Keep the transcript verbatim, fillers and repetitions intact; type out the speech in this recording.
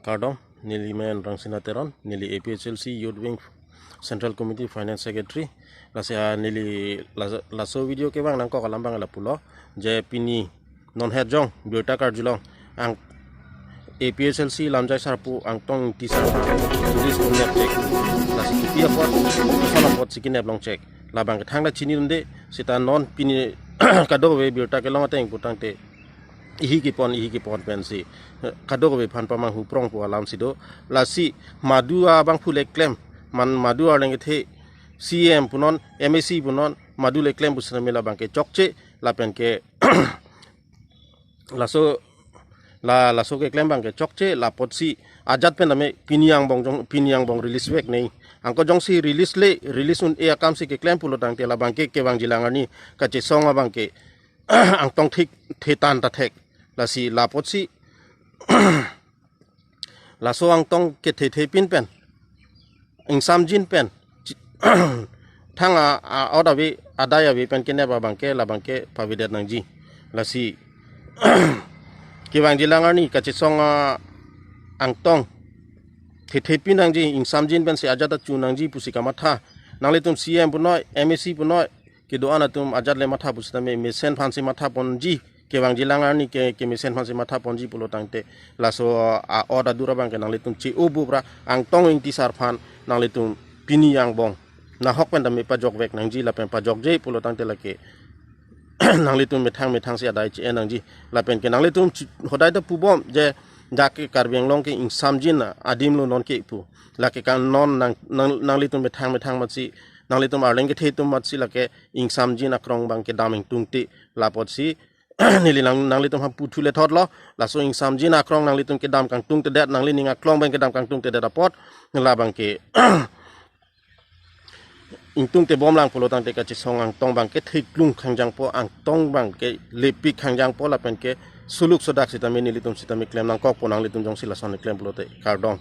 Kardom, neli men Rangsina Teron, neli A P H L C Youth Wing Central Committee Finance Secretary. Lasi, ah, neli las-, laso video kevang nangkok alam abang lapulo. Je pini non het jong, birta karjulong, ang A P H L C lamjai sarpo Angtong Ingti sar, police unep chek. Lasi kopi apot, koson apotsi kenep long chek. Labang ke thangta chinidunde, seta non pini kadokave birta kelong ateng pulotangte ihi kepon, ihi kepon pensi kadokave aphan pamanghu prong pu alamsi do. Lasi madu abangphu le klem, man madu arleng kethe, C E M punon, M A C punon, madu le klem pusitame labang ke chokche, lapen ke laso, la, laso keklem abang ke chokche, lapotsi ajat pen tame pini angbong jong, pini angbong release vek nei. Angko jongsi release le, release un-e akamsi keklem pulotangte labang ke kevangji alang arni kachesong abang ke angtong thik thetan ta thek. Lasi lapotsi laso angtong kethe thepin pen, ingsamjin pen, chi-, thang a, a, ot ave, adai ave pen kenep abang ke, labang ke pavedet nangji. Lasi kevangji alang arni kachesong a angtong thethe pin nangji, ingsamjin pensi ajat ta chu nangji pusi kamatha. Nanglitum C E M punoi, M A C punoi, kedo-an atum ajat le matha pusitame mesen aphansi matha ponji, kevangji alang arni ke, kemesen aphansi matha ponji pulotangte laso a ot adur abang ke nanglitum che-o bupra Angtong Ingti sar aphan nanglitum pini angbong nahok pen tame pajok vek nangji, lapen pajokje pulotangte lake nanglitum methang methangsi adai che-en nangji. Lapen ke nanglitum chi-, hodai ta pubom je dak ke Karbi Anglong ke ingsamjin adim lo non ke pu. Lake kan non nang, nang, nanglitum methang methang amatsi, nanglitum arleng kethe atum amatsi lake ingsamjin akrong abang kedam ingtungte, lapotsi neli nang, nanglitum aphan puthu le thotlo. Laso ingsamjin akrong nanglitum kedam kangtungtedet, nanglining aklong abang kedam kangtungtedet apot, labang ke ingtungte bomlang pulotangte kachesong angtong abang ke theklung khangjangpo, angtong abang ke lepik khangjangpo, lapen ke suluk sodak sitame nelitum sitame klem nangkokpo, nanglitum jongsi lason klem pulote. Kardom.